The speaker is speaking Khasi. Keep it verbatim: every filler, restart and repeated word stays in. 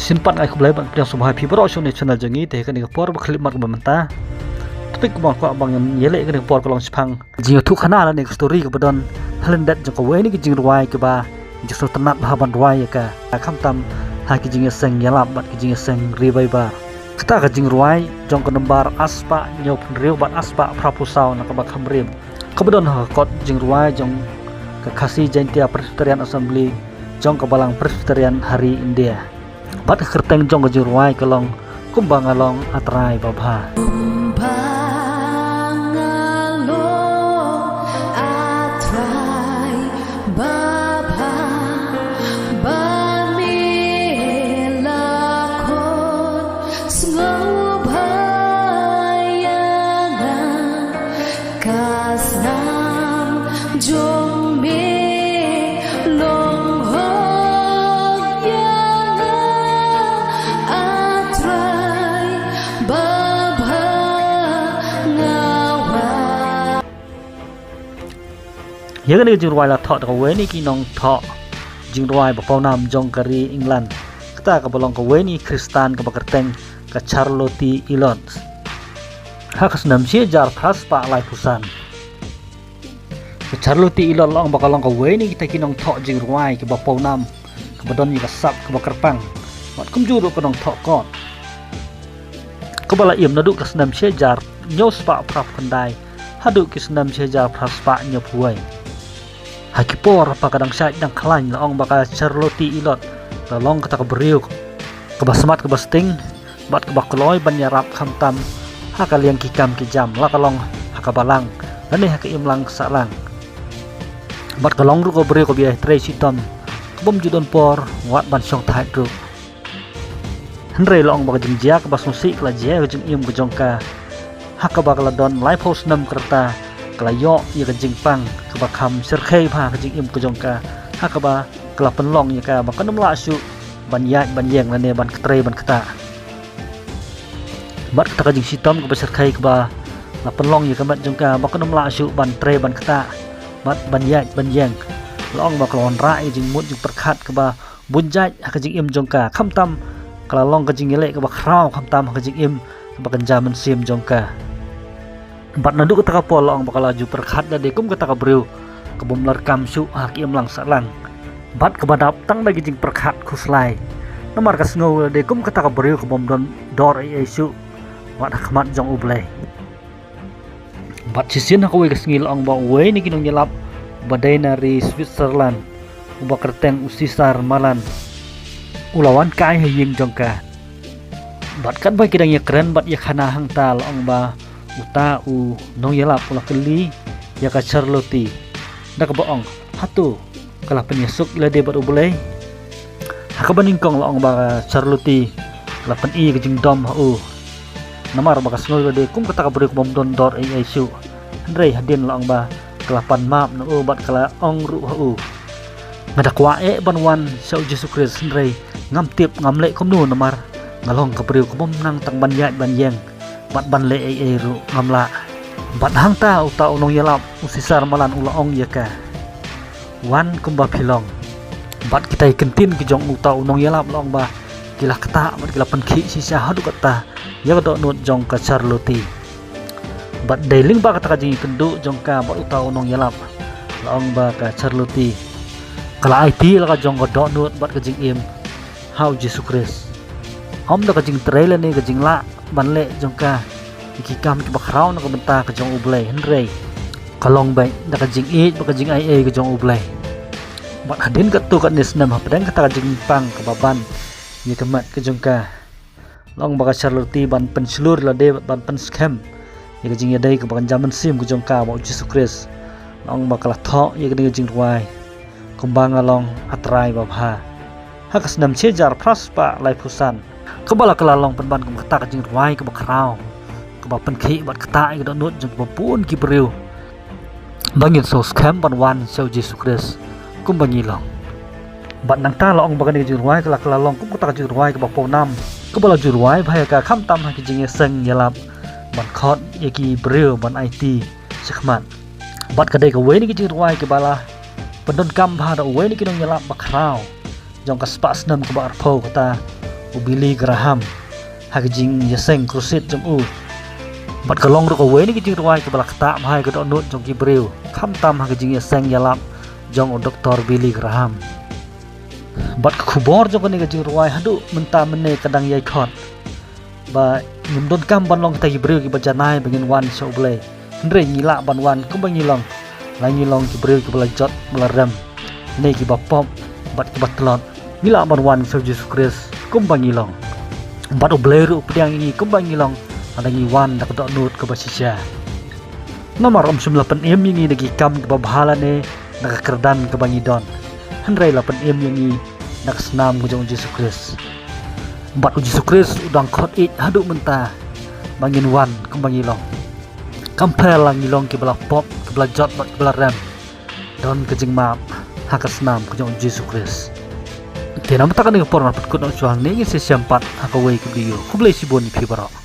Shisien pat nga ai khublei bad pdiang sngewbha ïa phi baroh shuh na channel jong ngi. Te ha kane ka por ba khyllipmat kaba mynta, topic kaba nga kwah ban ïaleh ha kane ka por ka long shaphang jingïathuh khana lane ka story kaba don ha lyndet jong kawei na ki jingrwai kiba jingsngewtynnat bha ban rwai ïa ka, khamtam ha ki jingïaseng ïalap bad ki jingïaseng ri Baibl. Kata ka jingrwai jong ka nombar ar spah hynñiewphew hynriew bad ar spah phraphew saw na kaba kham rim, kaba don ha ka kot jingrwai jong ka Khasi Jaintia Presbyterian Assembly jong ka Balang Presbyterian ha ri India. Bad ka kyrteng jong ka jingrwai ka long Kumba Nga Long A Trai Babha. Kumba nga long A Trai Babha, ba me la khot sngewbha ïa nga, ka snam jong me long hok ïa nga, A Trai Babha nga wan. Ïa kane ka jingrwai la thoh da kawei na ki nongthoh jingrwai ba pawnam jong ka ri England, kata kaba long kawei na ki Khristan kaba kyrteng ka Charlotte Elliot. Ha ka snem shi hajar phra spah laiphew san. Ka Charlotte Elliot la ong ba ka long kawei na kita ki nongthoh jingrwai kiba pawnam, kaba don ïa ka sap kaba kyrpang, bad kumjuh ruh ka nongthoh kot, kaba la im naduh ka snem shi hajar hynñiew spah phraphew khyndai haduh ki snem shi hajar phra spah hynñiewphew wei. Ha ki por ba ka dang shait dang khlaiñ, la ong ba ka Charlotte Elliot la long kata ka briew kaba smat kaba sting bad kaba kloi ban ïarap, khamtam ha ka liang ki kam ki jam, la ka long ha ka balang lane ha ka imlang sahlang. Bad ka long ruh ka briew kaba ïai trei shitom, ka bym ju don por wat ban shongthait ruh. Hynrei la ong ba ka jingjia kaba sngewsih ka la jia ha ka jingim ka jong ka, ha kaba ka la don laiphew snem ka rta, ka la ïoh ïa ka jingpang kaba kham shyrkhei bha ha ka jingim ka jong ka, ha kaba ka la pynlong ïa ka ba kan ym lah shuh ban ïaid ban ïeng lane ban trei ban ktah. Bad kata ka jingshitom kaba shyrkhei kaba la pynlong ïa ka met jong ka ba kan ym lah shuh ban trei ban ktah bad ban ïaid ban ïeng, la ong ba ka la wanrah ïa ka jingmut jingpyrkhat kaba bun jait ha ka jingim jong ka, khamtam ka la long ka jingïaleh kaba khraw, khamtam ha ka jingim kaba kynja mynsiem jong ka. Bad naduh kata ka por la ong ba ka la ju pyrkhat lade kum kata ka briew ka bym larkam shuh ha ka imlang sahlang, bad kaba dap tang da ki jingpyrkhat khuslai, namar ka sngew lade kum kata ka briew ka bym don dor ei ei shuh wat ha khmat jong U Blei. Bad shisien ha kawei ka sngi la ong ba uwei na ki nongïalap ba dei na ri Switzerland, uba kyrteng u Cesar Malan, u la wan kai ha ïing jong ka. Bad katba ki dang ïakren bad ïakhana hangta, la ong ba uta u nongïalap u la kylli ïa ka Charlotte da kaba ong, hato ka la pynïasuk lade bad U Blei? Ha kaba nyngkong la ong ba ka Charlotte ka la pyni ka jingdom ha u, namar ba ka sngew lade kum kata ka briew ka bym don dor ei ei shuh. Hynrei hadien la ong ba ka la pan map na u bad ka la ong ruh ha u, nga da kwah eh ban wan sha U Jisu Khrist, hynrei ngam tip ngam leh kumno, namar nga long ka briew ka bym nang tang ban ïaid ban ïeng bad ban leh ei ei ruh ngam lah. Bad hangta uta u nongïalap u Cesar Malan u la ong ïa ka, wan kumba phi long. Bad kita ki ktien ki jong uta u nongïalap la ong ba ki la ktah bad ki la pynkhih shisha haduh katta ïa ka dohnud jong ka Charlotte. Bad dei lyngba kata ka jingïakynduh jong ka bad uta u nongïalap, la ong ba ka Charlotte ka la aiti la ka jong ka dohnud bad ka jingim ha U Jisu Khrist. Ym da ka jingtrei lane ka jinglah ban leh jong ka ïa ki kam kiba khraw na ka bynta ka jong U Blei, hynrei ka long beit da ka jingïeit bad ka jingaiei ka jong U Blei. Bad hadien katto katne snem, hapdeng kata ka jingpang kaba ban ïa ka met ka jong ka, la ong ba ka Charlotte ban pynshlur lade bad ban pynskhem ïa ka jingïadei kaba kynja mynsiem ka jong ka bad U Jisu Khrist, la ong ba ka la thoh ïa kane ka jingrwai, Kumba Nga Long A Trai Babha, ha ka snem shi hajar phra spah laiphew san, kaba la ka la long pynban kum kata ka jingrwai kaba khraw, kaba pynkhih bad ktah ïa ka dohnud jong kiba bun ki briew ba ngin sngewskhem ban wan sha U Jisu Khrist kumba ngi long. Bad nangta la ong ba kane ka jingrwai ka la ka la long kum kata ka jingrwai kaba pawnam, kaba la ju rwai bha ïa ka khamtam ha ki jingïaseng ïalap ban khot ïa ki briew ban aiti shakhmat. Bad ka dei kawei na ki jingrwai kiba la pyndonkam bha da uwei na ki nongïalap ba khraw jong ka spah snem kaba arphew, kata u Billy Graham ha ka jingïaseng crusade jong u. Bad ka long ruh kawei na ki jingrwai kaba la ktah bha ïa ka dohnud jong ki briew, khamtam ha ka jingïaseng ïalap jong u Doktor Billy Graham. Bad ka khubor jong kane ka jingrwai haduh mynta mynne ka dang ïai khot ba ngim donkam ban long kita ki briew kiba janai ba ngin wan sha U Blei. Hynrei ngi lah ban wan kumba ngi long. La ngi long ki briew kiba la jot ba la rem, ne kiba pop bad kiba tlot, ngi lah ban wan sha U Jisu Khrist kumba ngi long. Bad U Blei ruh u pdiang ïa ngi kumba ngi long, lada ngi wan da ka dohnud kaba shisha. Namar um shym la pynim ïa ngi da ki kam kiba bha lane da ka kyrdan kaba ngi don, hynrei la pynim ïa ngi da ka snam ka jong U Jisu Khrist. Bad U Jisu Khrist u dang khot ïeit haduh mynta ba ngin wan kumba ngi long. Kam pher la ngi long kiba la pop, kiba la jot bad kiba la rem, don ka jingmap ha ka snam ka jong U Jisu Khrist. Te namar kata kane ka por ngan pynkut noh shuwa hangne, ngin sa ïashem pat ha kawei ka video. Khublei shibun ïa phi baroh.